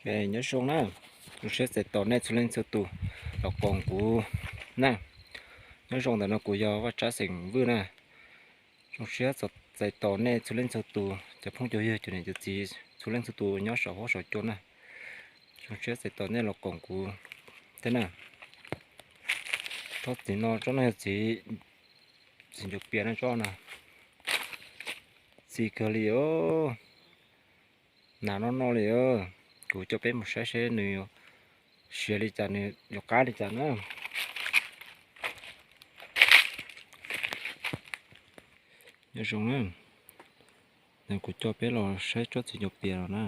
Nyob zoo na, zoo siab txais tos nej txhua leej txhua tus los koom kuv na. Nyob zoo, ntawm no kuv yog Vaj Tsab xeem Vwj na. Zoo siab txais tos nej txhua leej txhua tus, cov phooj cov ywg, cov niam cov txiv txhua leej txhua tus nyob saum huab saum cua na. Zoo siab txais tos nej los koom kuv thiab na. Tsob txiv no, tsob no yog txiv, txiv ncuav pias no, tsob no txi kawg li os. Nas noj noj li os. Kuv coj peb mus saib seb nws siav li cas, nws yuav qab li cas na. Nyob zoo na, kuv coj peb los saib tsob txiv ncuav pias no na.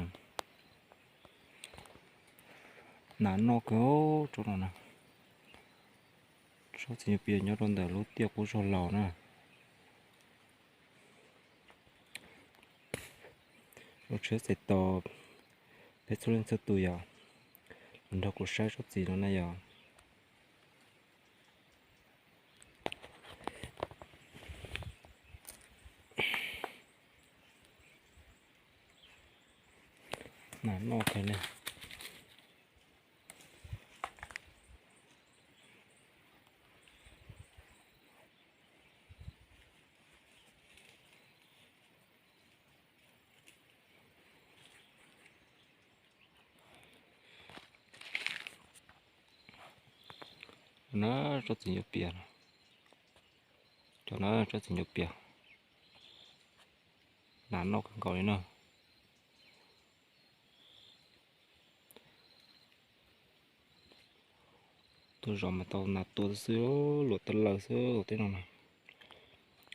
Nas noj kawg tsob no na. Tsob txiv ncuav pias nyob rau ntawm lub tiaj qub zog laus na. Zoo siab txais tos peb txhua leej txhua tus yom, los nrog kuv saib tsob txiv no na yom. Nas noj kawg li. Na, tsob txiv ncuav pias no. Cov na, tsob txiv ncuav pias. Nas noj kawg nkaus li na. Tuaj zov mas tau nas tua xwb, luam tawb laws xwb tej no na.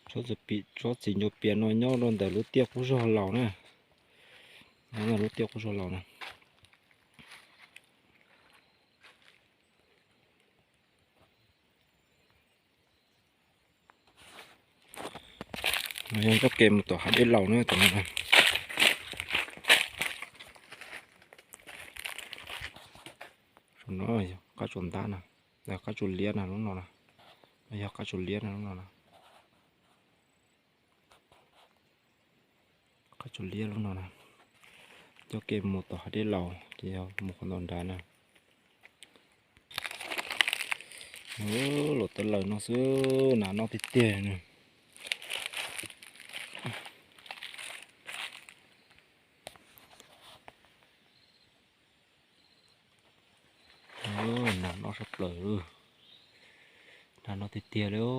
Tsob txiv ncuav pias no nyob rau ntawm lub tiaj qub zog laus na. Nyob ntawm lub tiaj qub zog laus na. Yog coj kev mus tom hav dej laus na, tom no. Qab tsuas ntab na, qab tsuas liab na lub no na. Yog qab tsuas liab na lub no na. Qab tsuas liab lub no na. Coj kev mus tom hav dej laus ces yog mus qhov ntawm nrad na. Luam tawb laws no xwb, nas noj tiag tiag na. Nas noj sab plaws, nas noj tiag tiag li.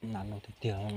Nas noj tiag tiag.